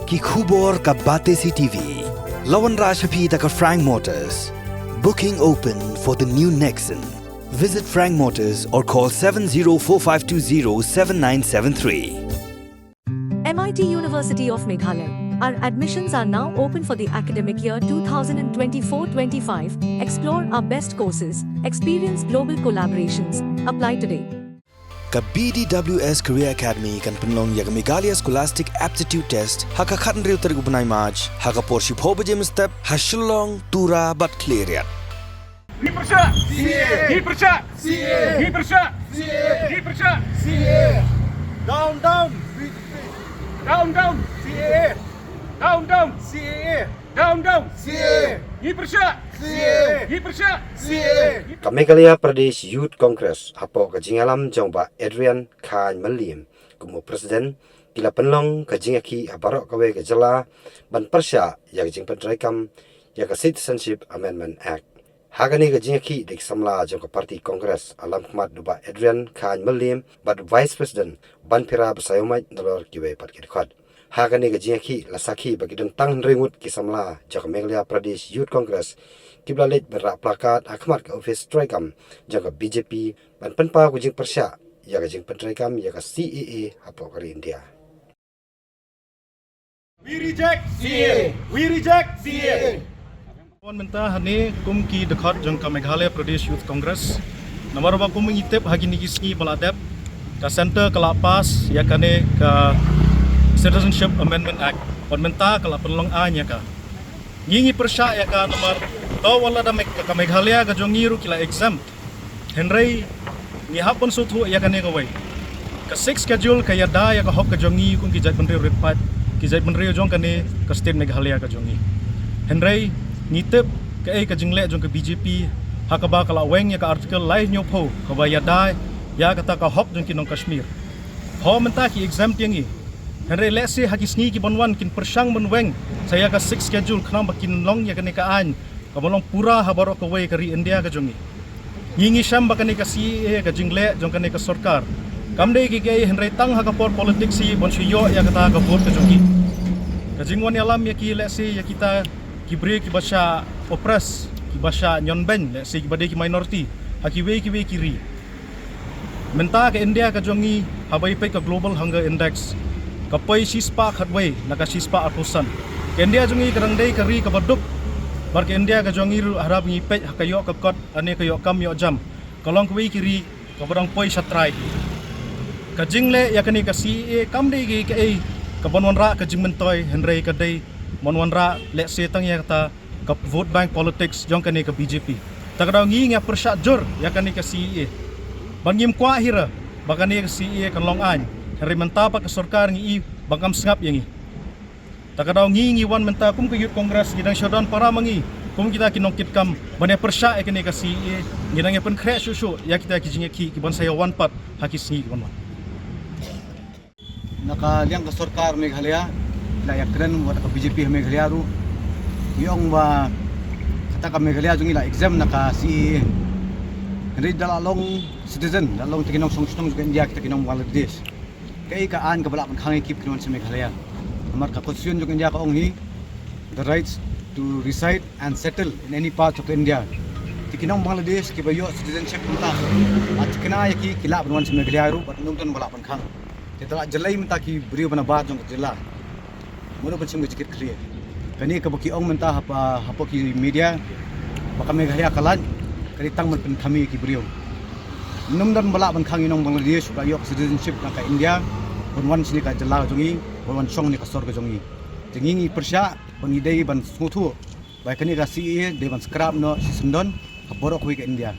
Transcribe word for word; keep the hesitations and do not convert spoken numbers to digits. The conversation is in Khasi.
Ki khubor ka Batesi T V. La wanrah sha phi da ka Frank Motors. Booking open for the new Nexon. Visit Frank Motors or call seven zero four five two zero seven nine seven three. M I T University of Meghalaya. Our admissions are now open for the academic year twenty twenty-four twenty-five. Explore our best courses, experience global collaborations. Apply today. Ka B D W S Career Academy kan pynlong ïa ka Meghalaya Scholastic Aptitude Test ha ka khathynriew tarik u bnai March ha ka por shiphew baje mynstep ha Shillong, Tura bad Khliehriat. Ngi pyrshah C A A. Ngi pyrshah C A A. Ngi pyrshah C A A. Ngi pyrshah C A A. Down, down. Down, down. C A A. Down, down. C A A. Down, down. C A A. Ngi pyrshah C A A. Ngi pyrshah C A A. Ka Meghalaya Pradesh Youth Congress hapoh ka jingïalam jong Bah Adrian Khain Mylliem kum u president, ki la pynlong ka jingïakhih ha baroh kawei ka jylla ban pyrshah ïa ka jingpyntreikam ïa ka Citizenship Amendment Act. Ha kane ka jingïakhih da ki samla jong ka party Congress ha lymkhmat u Bah Adrian Khain Mylliem bad Vice President Banphira Basaiawmoit nalor kiwei pat ki dkhot. Ha kane ka jingïakhih la sakhi ba ki don tang hynriew ngut ki samla jong ka Meghalaya Pradesh Youth Congress kiba la leit ban rah placard ha khmat ka ophis treikam jong ka B J P ban pynpaw ka jingpyrshah ïa ka jingpyntreikam ïa ka C A A hapoh ka ri India. We reject C A A. We reject C A A. Wan mynta hangne kum ki dkhot jong ka Meghalaya Pradesh Youth Congress. Namar ba kum ngi tip ha kine ki sngi ba la dep, ka Centre ka la pass ïa kane ka Citizenship Amendment Act. Wan mynta ka la pynlong aiñ ïa ka. Ngi ngi pyrshah ïa ka namar to wat la da Meg-, ka Meghalaya ka jong ngi ruh ki la exempt. Hynrei ngi hap ban sngewthuh ïa kane kawei. Ka Sixth Schedule ka ïada ïa ka hok ka jong ngi kum ki jaitbynriew rit paid, ki jaitbynriew jong kane ka state Meghalaya ka jong ngi. Hynrei ngi tip kaei ka jingleh jong ka B J P ha kaba ka la weng ïa ka Article lai hynñiewphew kaba ïada ïa kata ka hok jong ki nong Kashmir. Ho mynta ki exempt ïa ngi. Hynrei lehse ha ki sngi ki ban wan kin pyrshang ban weng sa ïa ka Sixth Schedule khnang ba kin long ïa kane ka aiñ kaba long pura ha baroh kawei ka ri India ka jong ngi. Ngi ngi shem ba kane ka C A A ka jingleh jong kane ka sorkar kam dei kiei kiei hynrei tang ha ka por politics hi ban shu ïoh ïa kata ka vote ka jong ngi. Ka jingwan ïalam ïa ki lehse ïa kita ki briew kiba shah oppress, kiba shah ñion beiñ, lehse kiba dei ki minority ha kiwei kiwei ki ri. Mynta ka India ka jong ngi haba ïa peit ka Global Hunger Index ka poi shispah khatwei na ka shispah arphew san. Ka India jong ngi ka dang dei ka ri kaba duk. Bad ka India ka jong ngi ruh haba ngi peit ha ka ïoh ka kot lane ka ïoh kam ïoh jam ka long kawei ki ri kaba dang poi sha trai. Ka jingleh ïa kane ka C A A kam dei kaei kaei kaban wanrah ka jingmyntoi hynrei ka dei ban wanrah lehse tang ïa kata ka vote bank politics jong kane ka B J P. Ta ka daw ngi ngi ïa pyrshah jur ïa kane ka C A A. Ban ngim kwah hi ruh ba kane ka C A A kan long aiñ. Hynrei mynta pat ka sorkar ngi i ba kam sngap ïa ngi. Ta ka daw ngi ngi wan mynta kum ka Youth Congress ngi dang shu don para ma ngi kum kita ki nongkitkam ban ïa pyrshah ïa kane ka C A A. Ngi dang ïa pynkhreh shuh shuh ïa kita ki jingïakhih ki ban sa ïa wan pat ha ki sngi ki ban wan. Na ka liang ka sorkar Meghalaya la ïa kren wat ka B J P ha Meghalaya ruh. Ïa ong ba kata ka Meghalaya jong ngi la exempt na ka C A A. Hynrei da la long citizen, da la long te ki nongshong shnong jong ka India kita ki nong Bangladesh. Kaei ka aiñ kaba lah ban khang ïa ki ba kin wan sha Meghalaya. Namar ka constitution jong ka India ka ong hi the rights to reside and settle in any part of India. Te ki nong Bangladesh kiba ïoh citizenship mynta, ha thikna ïa ki ki lah ban wan sha Meghalaya ruh bad ym don ba lah ban khang. Te da la jyllei mynta ki briew ba na bar jong ka jylla. Mano ban shim ka jingkit khlieh. Kane kaba ki ong mynta hapa, hapoh ki media ba ka Meghalaya ka lait, ka dei tang ban pynkham ïa ki briew. Ym don ba lah ban khang ïa ki nong Bangladesh ba ïoh citizenship na ka India ban wan shane ka jylla jong ngi, ban wan shong ne ka sor ka jong ngi. Te ngi ngi pyrshah ba ngi dei ban sngewthuh ba kane ka C A A dei ban scrap noh shisyndon ha baroh kawei ka India.